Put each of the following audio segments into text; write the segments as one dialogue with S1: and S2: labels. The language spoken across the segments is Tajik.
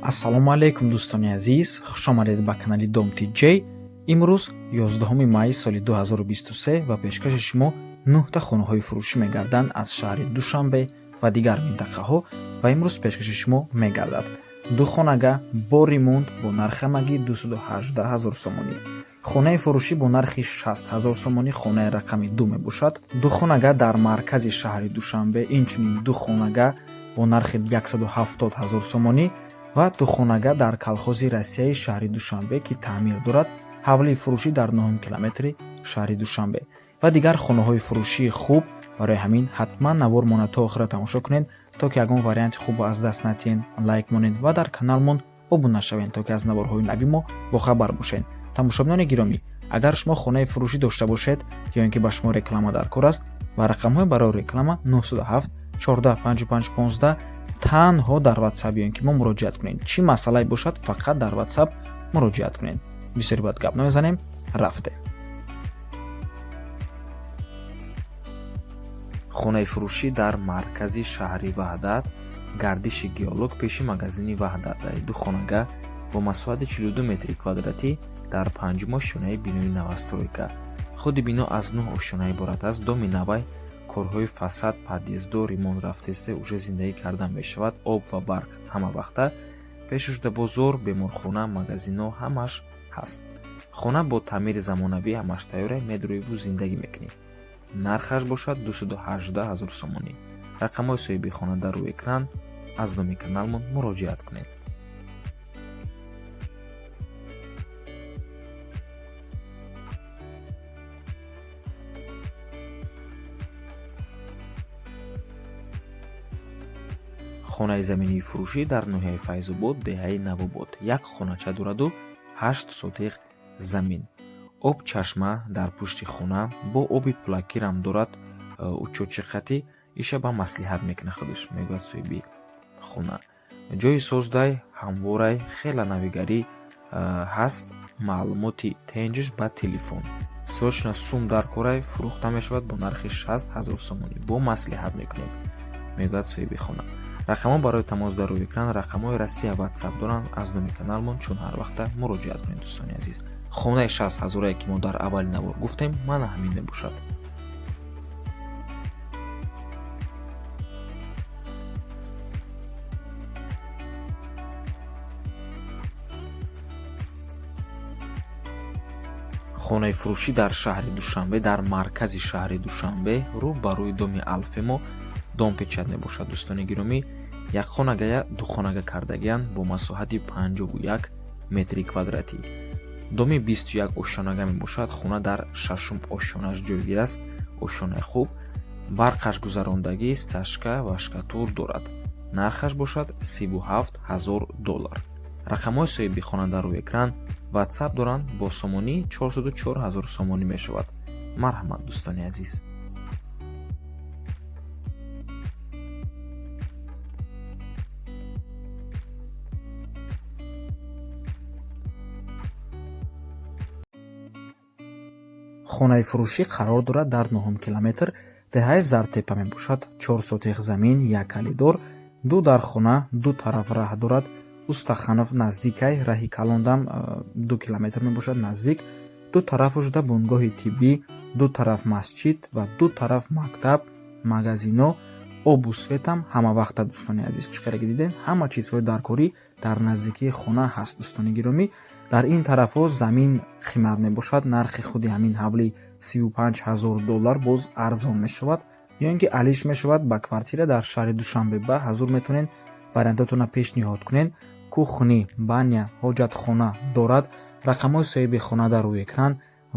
S1: Ассалому алайкум, дӯстони азиз, хушомадед ба канали Дом TJ. Имрӯз 11 майи соли 2023 ва пешкаши шумо нӯҳта хонаҳои фурӯшӣ мегарданд аз шаҳри Душанбе ва дигар минтақаҳо. Ва имрӯз пешкаши шумо мегардад ду хонага бо ремонт бо нархи ҳамагӣ 218 ҳазор сомонӣ. Хонаи фурӯшӣ бо нархи 60 ҳазор сомонӣ, хонаи рақами ду мебошад. Ду хонага дар маркази шаҳри Душанбе, инчунин ду хонага бо нархи 170 ҳазор сомонӣ ва ду хонага дар Колхози Россияи шаҳри Душанбе, ки таъмир дорад, ҳавлии фурӯшӣ дар 9 километри шаҳри Душанбе ва дигар хонаҳои фурӯшии хуб. Барои ҳамин ҳатман навор мона то охира тамошо кунед, то ки ягон варианти хубро аз даст натиҳед. Лайк монед ва дар каналмон обуна шавед, то ки аз наворҳои нави мо бохабар бошед. Тамошобинони гиромӣ, агар шумо хонаи фурӯшӣ дошта бошед ё ин ки ба шумо реклама дар кор аст, ва рақамҳои барои реклама 907 14 55 15, танҳо дар WhatsApp ё ин ки мо муроҷиат кунед. Чӣ масъалае бошад, фақат дар WhatsApp муроҷиат кунед. Бисёри баъд гап намезанем, рафтем. Хонаи фурӯшӣ дар маркази шаҳри Ваҳдат, гардиши Геолог, пеши магазини Ваҳдат, ду хонага бо масоҳати 42 метри квадратӣ дар панҷум ошёнаи бинои новостройка. Худи бино аз нӯҳ ошёна иборат аст. Доми навай, корҳои фасад, подъездо ремонт рафтеста, уже зиндагӣ кардан мешавад. Об ва барқ ҳама вақта. Пешушда бозор, беморхона, магазинҳо ҳамаш ҳаст. Хона бо таъмири замонавӣ, ҳамаш тайёра, медроиву зиндагӣ мекунӣ. Нархаш бошад 218 ҳазор сомонӣ. Рақамҳои соҳиби хона дар рӯи экран, аз номи каналмон муроҷиат кунед. Хонаи заминии фурӯшӣ дар ноҳияи Файзобод, деҳаи Навобод, як хонача дораду 8 сотих замин. Об чашма дар пушти хона, бо оби пулакирам дорад. Учётчикати иша ба маслиҳат мекунад, худаш мегӯяд соҳиби хона. Ҷои создай, ҳамворай, хела навигарӣ ҳаст. Маълумоти тенҷиш ба телефон. Срочно сум дар корай, фурӯхта мешавад бо нархи 60 ҳазор сомонӣ, бо маслиҳат мекунем, мегӯяд соҳиби хона. Рақамҳо барои тамос дар рӯи экран, рақамҳои Россия WhatsApp доранд. Аз номи каналмон чун ҳар вақта муроҷиат кунед, дӯстони азиз. Хонаи 60 ҳазорае, ки мо дар аввали навор гуфтем, мана ҳамин мебошад. Хонаи фурӯшӣ дар шаҳри Душанбе, дар маркази шаҳри Душанбе, рӯ ба рӯи доми Алфемо, дом печать мебошад. Дӯстони гиромӣ, як хонагая ду хонага кардагиянд бо масоҳати 51 метри квадратӣ. Доми 21 ошёнага мебошад. Хона дар шашум ошёнаш ҷойгир аст. Ошёнаи хуб, барқаш гузарондагӣ, стяжка ва штукатур дорад. Нархаш бошад 37 ҳазор доллар. Рақамҳои соҳиби хона дар рӯи экран, WhatsApp доранд. Бо сомонӣ 404 ҳазор сомонӣ мешавад. Марҳамат, дӯстони азиз. Хонаи фурӯшӣ қарор дорад дар нуҳум километр, деҳаи Зартепа мебошад. 4 сотих замин, як калидор, ду дархона, ду тараф раҳ дорад. Устаханов наздикай, раҳи калондам 2 километр мебошад, наздик. Ду тарафу шуда бунгоҳи тиббӣ, ду тараф масҷид ва ду тараф мактаб, магазино, обу светам ҳама вақта. Дӯстони азиз, чӣ хеле ки дидем, ҳама чизҳои даркорӣ дар наздикии хона ҳаст. Дӯстони гиромӣ, дар ин тарафҳо замин қимат мебошад. Нархи худи ҳамин ҳавли 35 ҳазор доллар, боз арзон мешавад ё ин ки алиш мешавад ба квартира дар шаҳри Душанбе. Ба ҳазур метавонед вариантотонро пешниҳод кунед. Кухня, баня, ҳоҷатхона дорад. Рақамҳои соҳиби хона дар рӯи экран,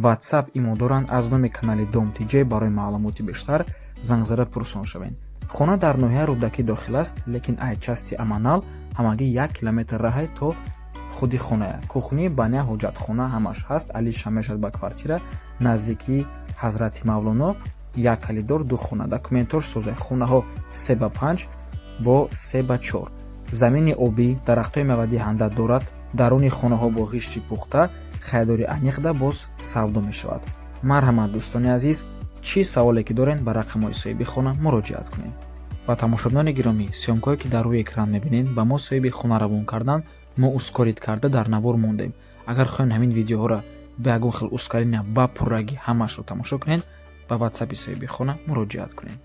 S1: WhatsApp, имо доранд. Аз номи канали Дом TJ барои маълумоти бештар зангзада пурсон шавед. Хона дар ноҳияи Рӯдакӣ дохил аст, лекин ай части Аманал ҳамагӣ 1 километр раҳай то худи хоная. Кухня, баня, ҳоҷатхона ҳамаш ҳаст, алиша мешавад ба квартира. Наздикии Ҳазрати Мавлоно, як калидор, ду хона. Документош созай. Хонаҳо 3 ба 5 бо 3 ба 4. Замини обӣ, дарахтҳои мевадиҳанда дорад. Даруни хонаҳо бо ғишти пухта, харидори аниқда боз савдо мешавад. Марҳамат, дӯстони азиз, чӣ саволе ки доред, ба рақамҳои соҳиби хона муроҷиат кунед. Ва тамошобинони гиромӣ, съёмкое ки дар рӯи экран мебинед, ба мо соҳиби хона равон карданд, мо ускорить карда дар навор мондем. Агар хоҳем ҳамин видеоҳоро ба ягон хел ускорения ба пуррагӣ ҳамаашро тамошо кунед, ба ватсапи соҳиби хона муроҷиат кунед.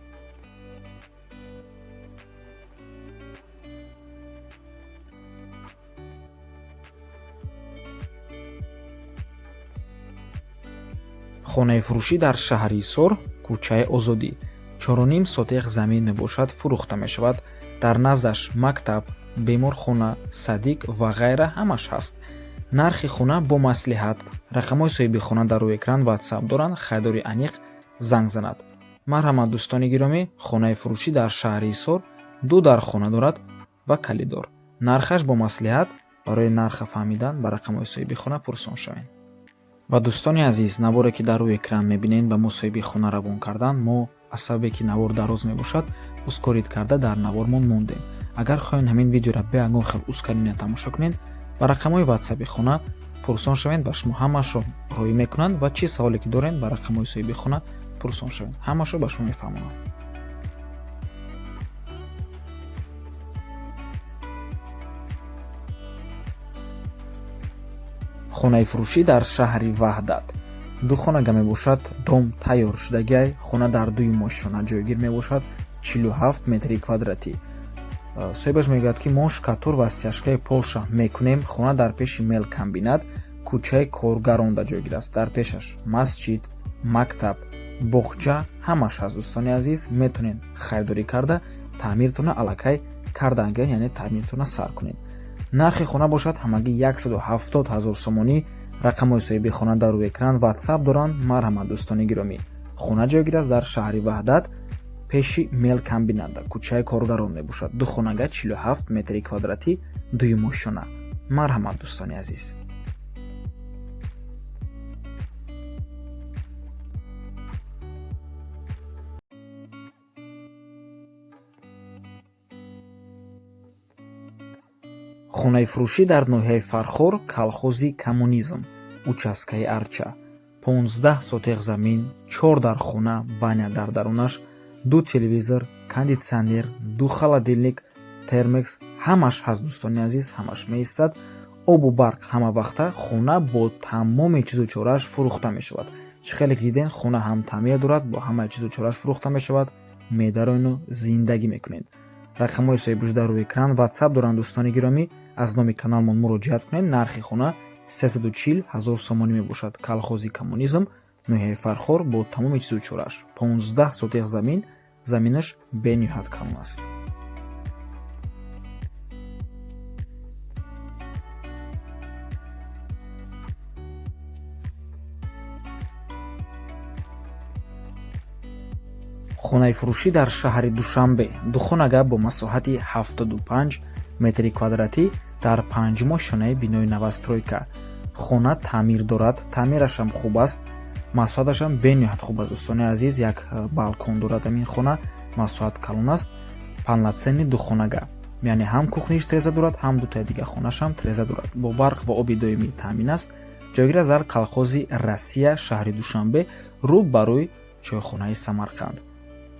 S1: Хонаи фурӯшӣ дар шаҳри Ҳисор, кӯчаи Озодӣ, 4,5 сотех замин мебошад, фурӯхта мешавад. Дар наздаш мактаб, беморхона, садик ва ғайра ҳамаш ҳаст. Нархи хона бо маслиҳат. Рақамҳои соҳиби хона дар рӯи экран, ватсап доранд, харидори аниқ занг занад. Марҳамат, дӯстони гиромӣ, хонаи фурӯшӣ дар шаҳри Ҳисор, ду дар хона дорад ва калидор. Нархаш бо маслиҳат. Барои нарха фаҳмидан ба рақамҳои соҳиби хона пурсон шавед. Ва дӯстони азиз, наворе ки дар рӯи экран мебинед, ба мо соҳиби хона равон карданд, мо аз сабабе ки навор дароз мебошад, ускорить карда дар навормон мондем. Агар хоҳед ҳамин видеоро бе ягон хел ускорения тамошо кунед, ба рақамҳои ватсапи хона пурсон шавед, ба шумо ҳамаашро роӣ мекунанд ва чӣ саволе ки доред, ба рақамҳои соҳиби хона пурсон шавед, ҳамаашро ба шумо мефаҳмонанд. Хонаи фурӯшӣ дар шаҳри Ваҳдат, ду хонага мебошад, дом тайёр шудагиай. Хона дар дуюм ошёна ҷойгир мебошад, 47 метри квадратӣ. Соҳибаш мегӯяд, ки мо штукатур ва стяжкаи полша мекунем. Хона дар пеши мелкомбинат, кӯчаи Коргаронда ҷойгир аст. Дар пешаш масҷид, мактаб, боғча ҳамаш ҳаст. Дӯстони азиз, метавонед харидорӣ карда, таъмиртона аллакай кардан гиред, яъне таъмиртона сар кунед. Нархи хона бошад ҳамагӣ 170 ҳазор сомонӣ. Рақамҳои соҳиби хона дар рӯи экран, ватсап доранд. Марҳамат, дӯстони гиромӣ, хона ҷойгир аст дар шаҳри Ваҳдат, пеши мелкомбината, кӯчаи Коргарон мебошад. Ду хонага, 47 метри квадратӣ, дуюм ошёна. Марҳамат, дӯстони азиз. Хонаи фурӯшӣ дар ноҳияи Фархор, колхози Коммунизм, участкаи Арча, 15 сотех замин, чор дар хона, баня дар дарунаш, ду телевизор, кондитсионер, ду холодильник Термекс ҳамаш ҳаст. Дӯстони азиз, ҳамаш меистад, обу барқ ҳама вақта. Хона бо тамоми чизу чорааш фурӯхта мешавад. Чӣ хеле ки дидем, хона ҳам таъмир дорад, бо ҳамаи чизу чорааш фурӯхта мешавад. Медароену зиндагӣ мекунед. Рақамҳои соҳибушуда дар рӯи экран, ватсап доранд. Дӯстони гиромӣ, аз номи каналмон муроҷиат кунед. Нархи хона 340 ҳазор сомонӣ мебошад. Колхози Коммунизм, ноҳияи Фархор, бо тамоми чизу чорааш, 15 сотех замин, заминаш бениҳоят калон аст. Хонаи фурӯшӣ дар шаҳри Душанбе, духонага бо масоҳати 75 метри квадратӣ дар панҷум ошёнаи бинои новостройка. Хона таъмир дорад, таъмирашам хуб аст, масоҳаташам бениҳоят хуб аст. Дӯстони азиз, як балкон дорад ҳамин хона, масоҳат калон аст, полноценный духонага, яъне ҳам кухниш треза дорад, ҳам дутаи дига хонашам треза дорад. Бо барқ ва оби доимӣ таъмин аст. Ҷойгир аст дар колхози Россия, шаҳри Душанбе, рӯ ба рӯи чойхонаи Самарқанд.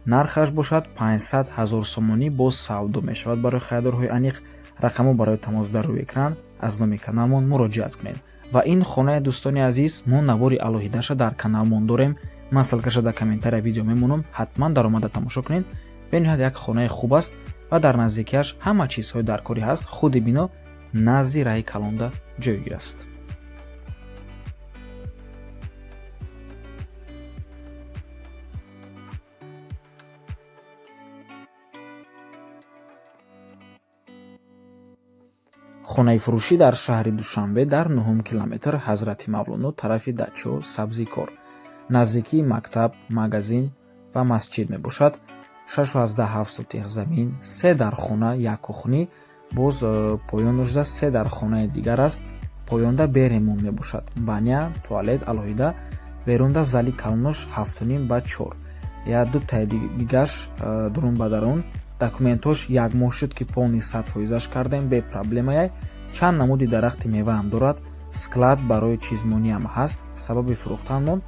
S1: Нархаш бошад 500 ҳазор сомонӣ, боз савдо мешавад. Барои харидорҳои аниқ рақамҳо барои тамос дар рӯи экран, аз номи каналмон муроҷиат кунед. Ва ин хонаи, дӯстони азиз, мо навори алоҳидаша дар каналмон дорем. Ман ссылкаша дар комментария видео мемонам, ҳатман даромада тамошо кунед. Бениҳоят як хонаи хуб аст ва дар наздикиаш ҳама чизҳои даркорӣ ҳаст. Худи бино назди раҳи калонда ҷойгир аст. Хонаи фурӯшӣ дар шаҳри Душанбе, дар нуҳум километр, Ҳазрати Мавлоно, тарафи Дачо Сабзикор, наздикии мактаб, магазин ва масҷид мебошад. 6,7 сотих замин, се дар хона, як кухни, боз поён шуда се дар хонаи дигар аст. Поёнда бе ремонт мебошад, баня, туалет алоҳида, берунда зали калонош 7,5 ба 4, я дутаи дигаш дурун ба дарун. Документҳош як моҳ шуд, ки полный 100%-аш кардем, бе проблемаяй. Чанд намуди дарахти меваам дорад, склад барои чизмониам ҳаст. Сабаби фурӯхтанмон,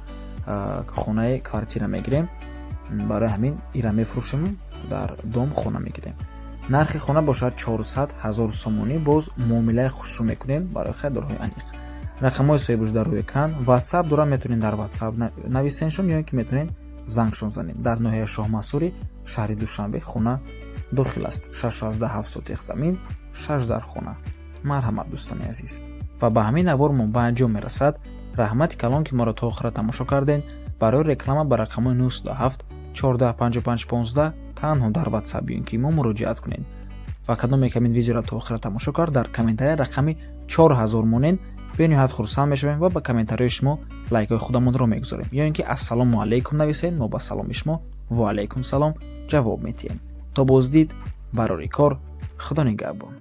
S1: хонаи квартира мегирем, барои ҳамин ира мефурӯшем. Дар дом хона мегирем. Нархи хона бошад 400 ҳазор сомонӣ. Боз муомилаи хушрӯ мекунем барои харидорҳои аниқ. Рақамҳои соҳибаш дар рӯи экран, Ватсап дорам, метавонед дар Ватсап нависеншон ё ин ки метавонед зангшон занед. Дар ноҳияи Шоҳмансури шаҳри Душанбе хона дохил аст. 6,7 сотих замин, шаш дар хона. Марҳамат, дӯстони азиз. Ва ба ҳамин навор мо ба анҷом мерасад. Раҳмати калон, ки моро то охира тамошо кардем. Барои реклама ба рақамҳои 907 14 55 15 танҳо дар Ватсап ё ин ки мо муроҷиат кунед. Ва кадоме ки ҳамин видеоро то охира тамошо кард, дар комментария рақами 4000 монед, бениҳоят хурсанд мешавем ва ба комментарияи шумо лайкҳои худамонро мегузорем. Ё ин ки «Ассалому алайкум» нависед, мо ба саломи шумо «Ва алайкум салом» ҷавоб медиҳем. То боздид, барори кор, Худо нигаҳбон.